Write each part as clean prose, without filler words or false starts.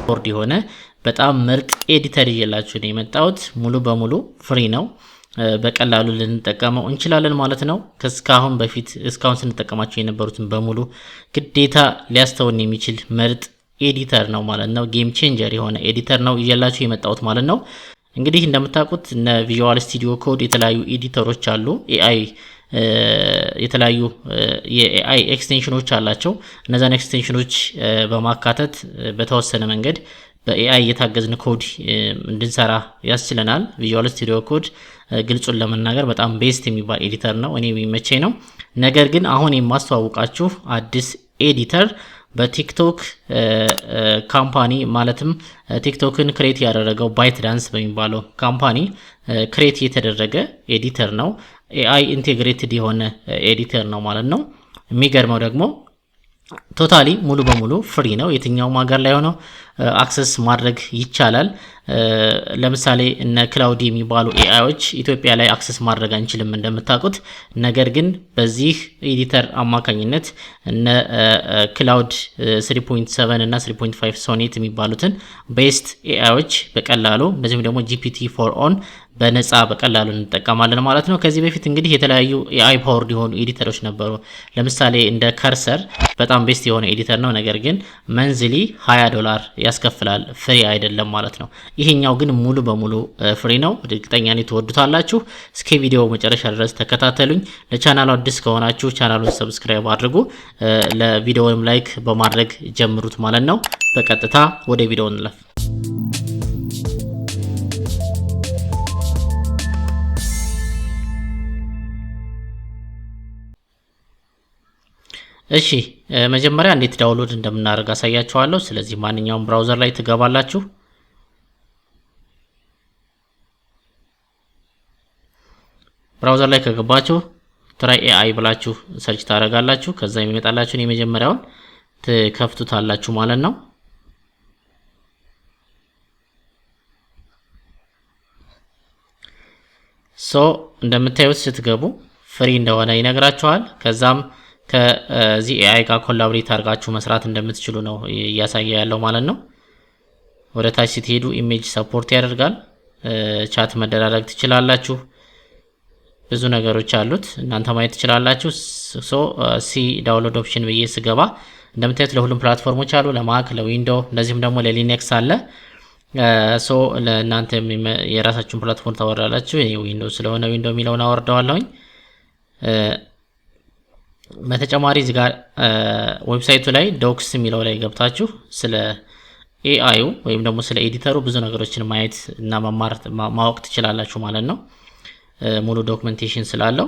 Powered የሆነ በጣም ምርጥ editor ይዤላችሁ ነው የመጣሁት። ሙሉ በሙሉ free ነው። በቀላሉ ልንጠቀመው እንችላለን ማለት ነው። ከእስካሁን በፊት እስካሁን ስንጠቀማቸው የነበሩትን በሙሉ ግዴታ ሊያስተውን የሚችል ምርጥ editor ነው ማለት ነው። Game changer የሆነ editor ነው ይዤላችሁ የመጣሁት ማለት ነው። እንግዲህ እንደምታውቁት እነ Visual Studio Code የተለያዩ editor ኦች አሉ። AI የተለያዩ የ AI extension ኦች አላቸው። እነዛን extension ኦች በማካተት በተወሰነ መንገድ በ AI እየታገዝን ኮድ እንድንሰራ ያስችለናል። Visual Studio Code ግልጹን ለመናገር በጣም best የሚባል editor ነው። እኔ የሚመቸኝ ነው። ነገር ግን አሁን የማስተዋውቃችሁ አዲስ editor በ TikTok company፣ ማለትም TikTok ን create ያደረገው ByteDance በሚባለው company create የተደረገ editor ነው። AI integrated የሆነ editor ነው ማለት ነው። የሚገርመው ደግሞ totally ሙሉ በሙሉ free ነው። የትኛውም ሀገር ላይ ሆነው access ማድረግ ይቻላል። ለምሳሌ እነ Claude የሚባሉ AI ዎች ኢትዮጵያ ላይ access ማድረግ አንችልም እንደምታውቁት። ነገር ግን በዚህ editor አማካኝነት እነ Claude 3.7 እና 3.5 Sonnet የሚባሉትን best AI ዎች በቀላሉ፣ እንደዚሁም ደግሞ GPT-4o ን በነፃ በቀላሉ እንጠቀማለን ማለት ነው። ከዚህ በፊት እንግዲህ የተለያዩ AI powered የሆኑ editor ኦች ነበሩ። ለምሳሌ እንደ Cursor በጣም best የሆነ editor ነው። ነገር ግን monthly 20 ዶላር ያስከፍላል፣ free አይደለም ማለት ነው። ይሄኛው ግን ሙሉ በሙሉ free ነው። እርግጠኛ ነኝ ትወዱታላችሁ። እስከ ቪዲዮ መጨረሻ ድረስ ተከታተሉኝ። ለቻናሉ አዲስ ከሆናችሁ ቻናሉን subscribe አድርጉ፣ ለቪዲዮውም like በማድረግ ጀምሩት ማለት ነው። በቀጥታ ወደ ቪዲዮው እንለፍ። እሺ፣ መጀመሪያ እንዴት download እንደምናደርግ አሳያችኋለሁ። ስለዚህ ማንኛውም browser ላይ ትገባላችሁ። Browser ላይ ከገባችሁ Trae AI ብላችሁ search ታደርጋላችሁ። ከዛ የሚመጣላችሁን የመጀመሪያውን ትከፍቱታላችሁ ማለት ነው። So እንደምታዩት ስትገቡ free እንደሆነ ይነግራችኋል። ከዛም ከዚህ AI ጋር collaborate አድርጋችሁ መስራት እንደምትችሉ ነው እያሳየ ያለው ማለት ነው። ወደ ታች ስትሄዱ image support ያደርጋል። Chat መደራረግ ትችላላችሁ። ብዙ ነገሮች አሉት፣ እናንተ ማየት ትችላላችሁ። So see download option ብዬ ስገባ እንደምታዩት ለሁሉም platform ኦች አሉ፣ ለ Mac፣ ለ Window፣ እንደዚሁም ደግሞ ለ Linux አለ። So ለእናንተ የራሳችሁን platform ታወርዳላችሁ። Window ስለሆነ Window የሚለውን አወርደዋለሁኝ። በተጨማሪ እዚህ ጋር website ኡ ላይ docs የሚለው ላይ ገብታችሁ ስለ AI ዩ ወይም ደግሞ ስለ editor ኡ ብዙ ነገሮችን ማየት እና መማር ማወቅ ትችላላችሁ ማለት ነው። ሙሉ documentation ስላለው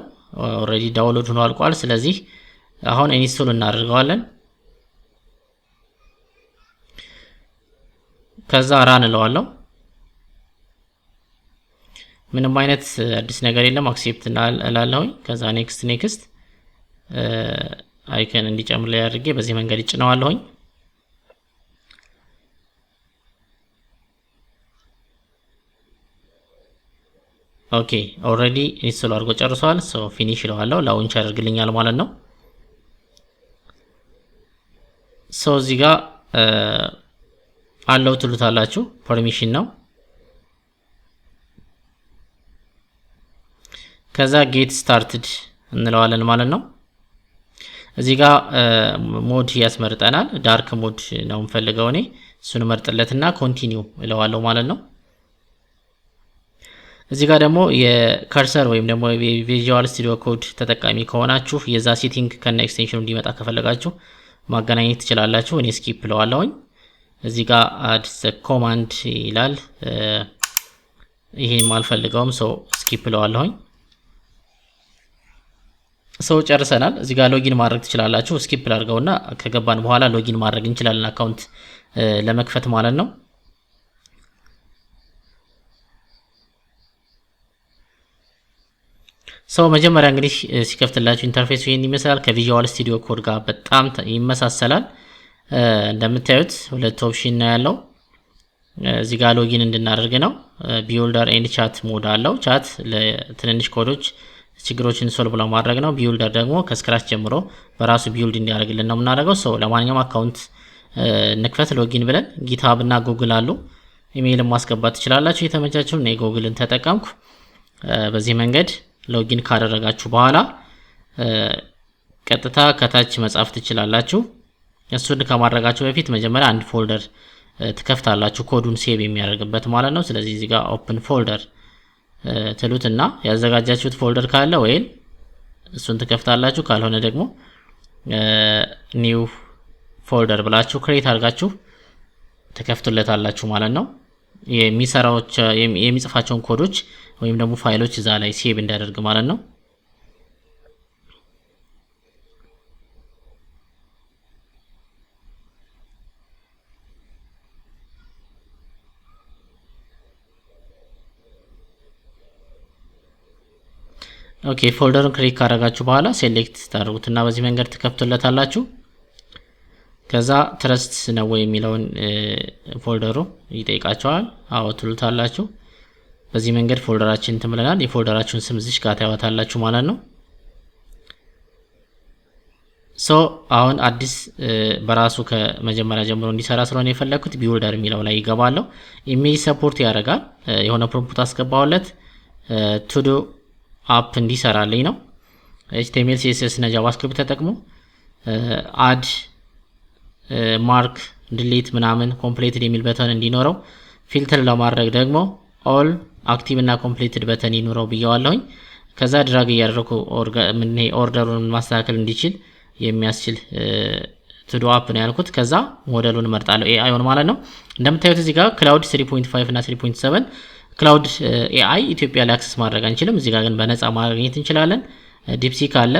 already download ሆኖ አልቋል። ስለዚህ አሁን install እናደርገዋለን። ከዛ run እለዋለሁ። ምንም አይነት አዲስ ነገር የለም። Accept እላለሁኝ። ከዛ next, next፣ icon እንዲጨምር ላይ አድርጌ በዚህ መንገድ ይጭነዋለሁኝ። Okay, already install አድርጎ ጨርሷል። So finish እለዋለሁ። Launch ያደርግልኛል ማለት ነው። So እዚህ ጋር allow ትሉታላችሁ። Permission ነው። ከዛ get started እንለዋለን ማለት ነው። እዚህ ጋር mode ያስመርጠናል። Dark mode ነው የምፈልገው እኔ፣ እሱን መርጥለትና continue እለዋለሁ ማለት ነው። እዚህ ጋር ደግሞ የ Cursor ወይም ደግሞ የ Visual Studio Code ተጠቃሚ ከሆናችሁ የዛ setting ከነ extension ኑ እንዲመጣ ከፈለጋችሁ ማገናኘት ትችላላችሁ። እኔ skip እለዋለሁኝ። እዚህ ጋር add command ይላል። ይሄም አልፈልገውም፣ so skip እለዋለሁኝ። So ጨርሰናል። እዚህ ጋር login ማድረግ ትችላላችሁ። Skip ላድርገውና ከገባን በኋላ login ማድረግ እንችላለን account ለመክፈት ማለት ነው። So መጀመሪያ እንግዲህ ሲከፍትላችሁ interface ኡ ይህን ይመስላል። ከ Visual Studio Code ጋር በጣም ይመሳሰላል። እንደምታዩት ሁለት option ነው ያለው። እዚህ ጋር login እንድናደርግ ነው። Builder and chat mode አለው። Chat ለትንንሽ ኮዶች ችግሮችን solve ለማድረግ ነው። Builder ደግሞ ከ scratch ጀምሮ በራሱ build እንዲያደርግልን ነው የምናደርገው። So ለማንኛውም account እንክፈት። Login ብለን GitHub እና ጉግል አሉ። ኢሜይልን ማስገባት ትችላላችሁ። የተመቻችሁን። እኔ ጉግልን ተጠቀምኩ። በዚህ መንገድ login ካደረጋችሁ በኋላ ቀጥታ ከታች መጻፍ ትችላላችሁ። እሱን ከማድረጋችሁ በፊት መጀመሪያ አንድ folder ትከፍታላችሁ፣ code ኡን save የሚያደርግበት ማለት ነው። ስለዚህ እዚህ ጋር open folder ትሉትና ያዘጋጃችሁት folder ካለ ወይም እሱን ትከፍታላችሁ። ካልሆነ ደግሞ new folder ብላችሁ create አድርጋችሁ ትከፍቱለታላችሁ ማለት ነው። የሚጽፋቸውን ኮዶች ወይም ደግሞ ፋይሎች እዛ ላይ save እንዲያደርግ ማለት ነው። Okay, folder ኡን create ካደረጋችሁ በኋላ select ታደርጉትና በዚህ መንገድ ትከፍቱለታላችሁ። ከዛ trust ነው ወይ የሚለውን folder ኡ ይጠይቃችኋል። አዎ ትሉታላችሁ። በዚህ መንገድ folder ኣችን እንትን ብለናል። የ folder ኣችሁን ስም እዚሽ ጋር ታያዋታላችሁ ማለት ነው። So አሁን አዲስ በራሱ ከመጀመሪያ ጀምሮ እንዲሰራ ስለሆነ የፈለግኩት builder የሚለው ላይ ይገባለሁ። Image support ያደርጋል። የሆነ prompt አስገባሁለት፣ to do app እንዲሰራልኝ ነው። HTML፣ CSS እና JavaScript ተጠቅሞ add፣ mark፣ delete ምናምን completed የሚል button እንዲኖረው፣ filter ለማድረግ ደግሞ all፣ active እና completed button ይኑረው ብየዋለሁኝ። ከዛ drag እያደረኩ order ኡን ማስተካከል እንዲችል የሚያስችል to do app ነው ያልኩት። ከዛ ሞዴሉን እመርጣለሁ፣ AI ውን ማለት ነው። እንደምታዩት እዚህ ጋር Claude 3.5 እና 3.7። Claude AI ኢትዮጵያ ላይ access ማድረግ አንችልም። እዚህ ጋር ግን በነፃ ማግኘት እንችላለን። DeepSeek አለ።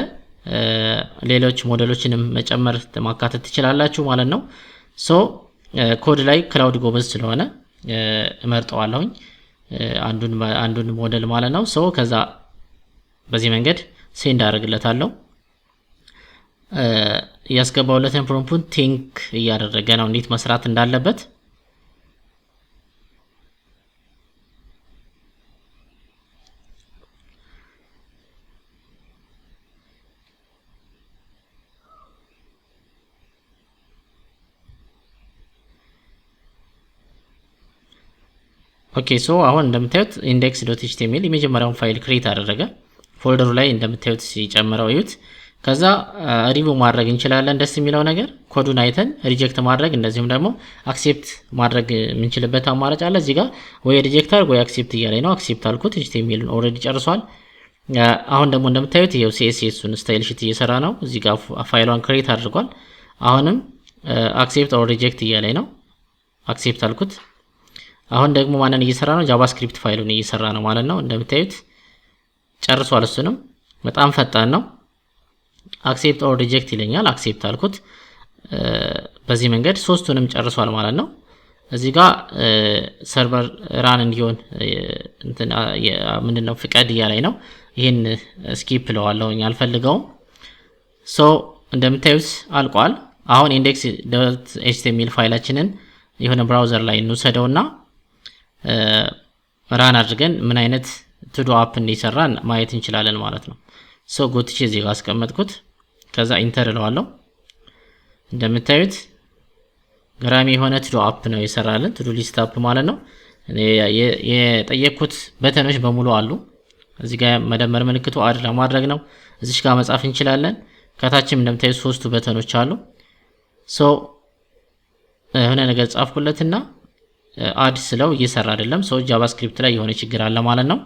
ሌሎች ሞዴሎችንም መጨመር ማካተት ትችላላችሁ ማለት ነው። So code ላይ Claude ጎበዝ ስለሆነ እመርጠዋለሁኝ አንዱን ሞዴል ማለት ነው። So ከዛ በዚህ መንገድ send አደርግለታለሁ። ያስገባውለትን prompt ኡን think እያደረገ ነው እንዴት መስራት እንዳለበት። Okay, so አሁን እንደምታዩት index.html የመጀመሪያውን file create አደረገ። Folder ኡ ላይ እንደምታዩት ሲጨምረው እዩት። ከዛ review ማድረግ እንችላለን። ደስ የሚለው ነገር ኮዱን አይተን reject ማድረግ እንደዚሁም ደግሞ accept ማድረግ የምንችልበት አማራጭ አለ። እዚህ ጋር ወይ reject አድርግ ወይ accept እያለኝ ነው። Accept አልኩት። HTML ን already ጨርሷል። አሁን ደግሞ እንደምታዩት ይኸው CSS ኡን style sheet እየሰራ ነው። እዚህ ጋር file ኧን create አድርጓል። አሁንም accept or reject እያለኝ ነው። Accept አልኩት። አሁን ደግሞ ማንን እየሰራ ነው? JavaScript file ኡን እየሰራ ነው ማለት ነው። እንደምታዩት ጨርሷል። እሱንም በጣም ፈጣን ነው። Accept or reject ይለኛል። Accept አልኩት። በዚህ መንገድ ሶስቱንም ጨርሷል ማለት ነው። እዚህ ጋር server run እንዲሆን ምንድነው ፍቀድ እያለኝ ነው። ይህን skip እለዋለሁኝ፣ አልፈልገውም። So እንደምታዩት አልቋል። አሁን index.html file ኣችንን የሆነ browser ላይ እንውሰደውና run አድርገን ምን አይነት to do app እንዲሰራ ማየት እንችላለን ማለት ነው። So ጎትቼ እዚህ ጋር አስቀመጥኩት። ከዛ enter እለዋለሁ። እንደምታዩት ገራሚ የሆነ to do app ነው የሰራልን፣ to do list app ማለት ነው። የጠየቅኩት button ኦች በሙሉ አሉ። እዚህ ጋር መደመር ምልክቱ add ለማድረግ ነው። እዚሽ ጋር መጻፍ እንችላለን። ከታችም እንደምታዩት ሶስቱ button ኦች አሉ። So የሆነ ነገር ጻፍኩለትና add ስለው እየሰራ አይደለም። So JavaScript ላይ የሆነ ችግር አለ ማለት ነው።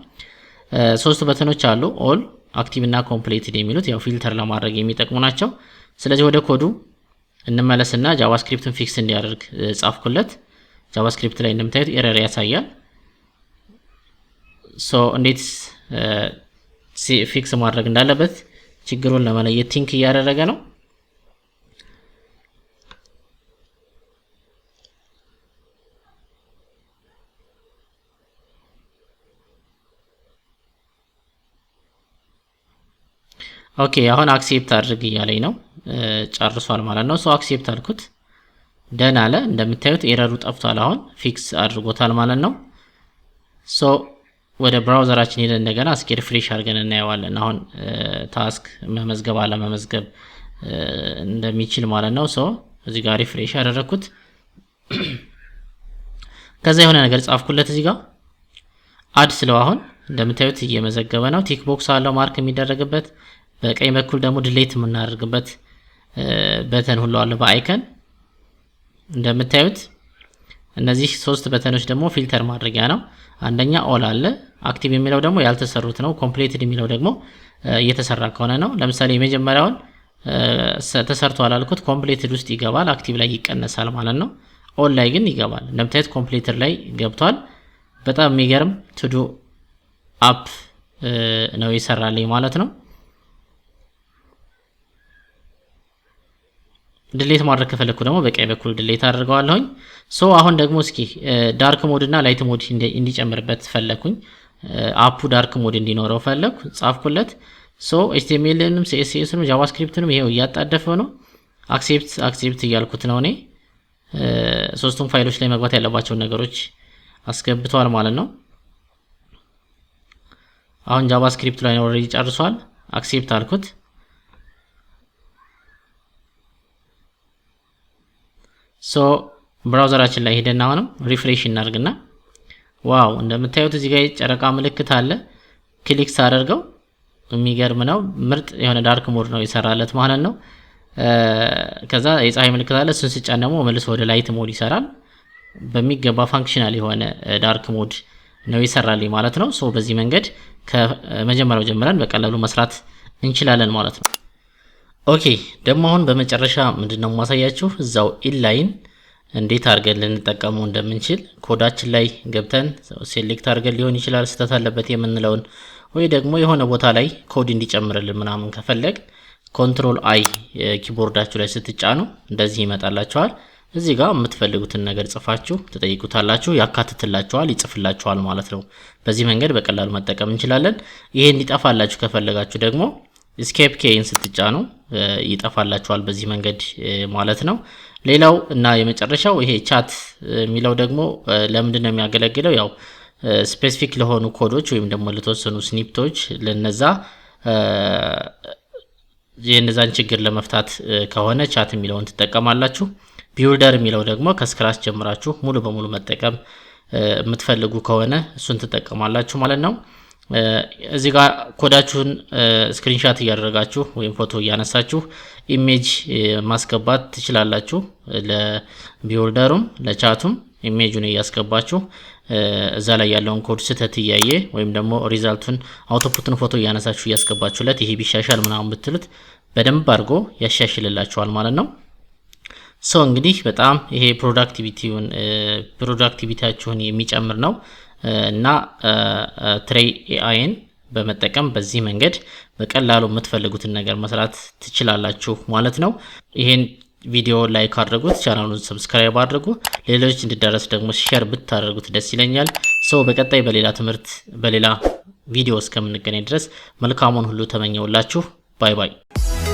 ሶስቱ button ኦች አሉ፣ all፣ active እና completed የሚሉት ያው filter ለማድረግ የሚጠቅሙ ናቸው። ስለዚህ ወደ ኮዱ እንመለስና JavaScript ን fix እንዲያደርግ ጻፍኩለት። JavaScript ላይ እንደምታዩት error ያሳያል። So እንዴት fix ማድረግ እንዳለበት ችግሩን ለመለየት think እያደረገ ነው። Okay, አሁን accept አድርግ እያለኝ ነው። ጨርሷል ማለት ነው። So accept አልኩት። Done አለ። እንደምታዩት error ኡ ጠፍቷል። አሁን fix አድርጎታል ማለት ነው። So ወደ browser ኣችን ሄደን እንደገና እስኪ refresh አድርገን እናየዋለን። አሁን task መመዝገብ አለመመዝገብ እንደሚችል ማለት ነው። So እዚህ ጋር refresh ያደረግኩት። ከዛ የሆነ ነገር ጻፍኩለት እዚህ ጋር። Add ስለው አሁን እንደምታዩት እየመዘገበ ነው። Tick box አለው mark የሚደረግበት፣ በቀኝ በኩል ደግሞ delete የምናደርግበት button ሁሉ አለ በ icon። እንደምታዩት እነዚህ ሶስት button ኦች ደግሞ filter ማድረጊያ ነው። አንደኛ all አለ፣ active የሚለው ደግሞ ያልተሰሩት ነው። Completed የሚለው ደግሞ እየተሰራ ከሆነ ነው። ለምሳሌ የመጀመሪያውን ተሰርቷል አልኩት፣ completed ውስጥ ይገባል፣ active ላይ ይቀነሳል ማለት ነው። All ላይ ግን ይገባል። እንደምታዩት completed ላይ ገብቷል። በጣም የሚገርም to do app ነው የሰራልኝ ማለት ነው። Delete ማድረግ ከፈለኩ ደግሞ በቀኝ በኩል delete አድርገዋለሁኝ። So አሁን ደግሞ እስኪ dark mode እና light mode እንዲጨምርበት ፈለኩኝ። App ኡ dark mode እንዲኖረው ፈለኩ፣ ጻፍኩለት። So HTML ንም CSS ንም JavaScript ንም ይሄው እያጣደፈው ነው። Accept accept እያልኩት ነው እኔ። ሶስቱም ፋይሎች ላይ መግባት ያለባቸውን ነገሮች አስገብቷል ማለት ነው። አሁን JavaScript ላይ already ጨርሷል። Accept አልኩት። So browser ኣችን ላይ ሄደን አሁንም refresh እናርግና wow፣ እንደምታዩት እዚህ ጋር የጨረቃ ምልክት አለ። Click ሳደርገው የሚገርም ነው። ምርጥ የሆነ dark mode ነው የሰራለት ማለት ነው። ከዛ የፀሐይ ምልክት አለ። እሱን ስጫን ደግሞ መልሶ ወደ light mode ይሰራል። በሚገባ functional የሆነ dark mode ነው ይሰራልኝ ማለት ነው። So በዚህ መንገድ ከመጀመሪያው ጀምረን በቀላሉ መስራት እንችላለን ማለት ነው። Okay፣ ደግሞ አሁን በመጨረሻ ምንድነው የማሳያችሁ፣ እዛው inline እንዴት አድርገን ልንጠቀመው እንደምንችል። ኮዳችን ላይ ገብተን select አድርገን ሊሆን ይችላል ስህተት አለበት የምንለውን፣ ወይ ደግሞ የሆነ ቦታ ላይ ኮድ እንዲጨምርልን ምናምን ከፈለግ Control I keyboard ኣችሁ ላይ ስትጫኑ እንደዚህ ይመጣላችኋል። እዚህ ጋር የምትፈልጉትን ነገር ጽፋችሁ ትጠይቁታላችሁ፣ ያካትትላችኋል፣ ይጽፍላችኋል ማለት ነው። በዚህ መንገድ በቀላሉ መጠቀም እንችላለን። ይሄ እንዲጠፋላችሁ ከፈለጋችሁ ደግሞ escape key ን ስትጫኑ ይጠፋላችኋል በዚህ መንገድ ማለት ነው። ሌላው እና የመጨረሻው ይሄ chat የሚለው ደግሞ ለምንድን ነው የሚያገለግለው? ያው specific ለሆኑ ኮዶች ወይም ደግሞ ለተወሰኑ snippet ኦች ለነዛ የነዛን ችግር ለመፍታት ከሆነ chat የሚለውን ትጠቀማላችሁ። Builder የሚለው ደግሞ ከ scratch ጀምራችሁ ሙሉ በሙሉ መጠቀም የምትፈልጉ ከሆነ እሱን ትጠቀማላችሁ ማለት ነው። እዚህ ጋር ኮዳችሁን screenshot እያደረጋችሁ ወይም ፎቶ እያነሳችሁ image ማስገባት ትችላላችሁ። ለቢልደሩም ለቻቱም ኢሜጁን እያስገባችሁ እዛ ላይ ያለውን ኮድ ስህተት እያየ ወይም ደግሞ result ኡን output ን ፎቶ እያነሳችሁ እያስገባችሁለት ይሄ ቢሻሻል ምናምን ብትሉት በደንብ አድርጎ ያሻሽልላችኋል ማለት ነው። So እንግዲህ በጣም ይሄ productivity ያችሁን የሚጨምር ነው እና Trae AI ን በመጠቀም በዚህ መንገድ በቀላሉ የምትፈልጉትን ነገር መስራት ትችላላችሁ ማለት ነው። ይሄን ቪዲዮ like አድርጉት፣ ቻናሉን subscribe አድርጉ፣ ሌሎች እንዲዳረስ ደግሞ share ብታደርጉት ደስ ይለኛል። So በቀጣይ በሌላ ትምህርት በሌላ ቪዲዮ እስከምንገናኝ ድረስ መልካሙን ሁሉ ተመኘውላችሁ። Bye bye።